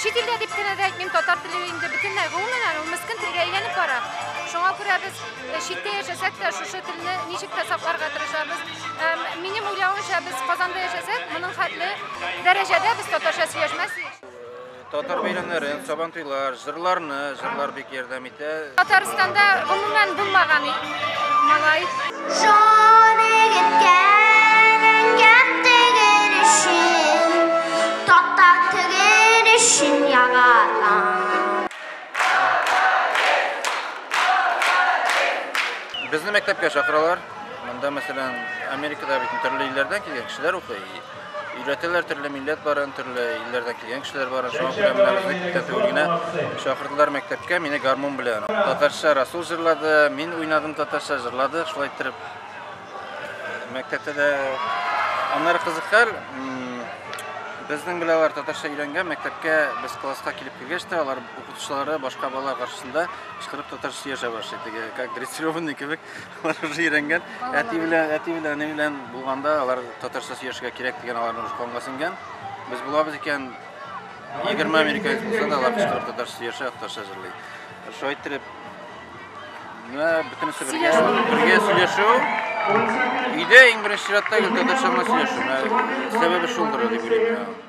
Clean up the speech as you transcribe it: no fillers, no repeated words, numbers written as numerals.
Чит илдә дип кенә дә әйтмим, татар теле инде бөтенләй гомумән ул мескен телгә әйләнеп бара. Шуңа күрә без читтә яшәсәк тә, шушы телне ничек тә сакларга тырышабыз. Минем уйлавымча, без Казанда яшәсәк, моның хәтле дәрәҗәдә без татарча сөйләшмәс идек. Татар бәйрәмнәрен, Сабантуйлар, җырларны, җырлар бик ярдәм итә. Татарстанда гомумән булмаган малай. Җан егеткән әңгәм тегер өчен, татар тегер өчен яратам. Безне мәктәпкә чакыралар. Монда, мәсәлән, Америкада бит төрле илләрдән килгән кешеләр укый. Өйрәтәләр төрле милләт барын, төрле илләрдән килгән кешеләр барын. Шуңа күрә менә безне күптән түгел генә чакырдылар мәктәпкә, мине гармун белән. Татарча Расул җырлады, мин уйнадым татарча, җырладык. Шулай иттереп мәктәптә дә аннары кызык хәл, безнең белән алар татарча өйрәнгән, мәктәпкә без класска килеп кергәч тә, алар укытучылары башка балалар каршысында кычкырып татарча сөйләшә башлый. Теге как дрессированный кебек. Алар уже өйрәнгән. Әти белән, әти белән, әни белән булганда алар татарча сөйләшергә кирәк дигән аларның уже канга сеңгән. Без булабыз икән, 20 американец булса да, алар кычкырып татарча сөйләшә, татарча җырлый. Шулай иттереп, менә бөтенесе бергә, бергә сөйләшү. Өйдә иң беренче чиратта гел татарча гына сөйләшү. Менә сәбәбе шулдыр дип уйлыйм мин.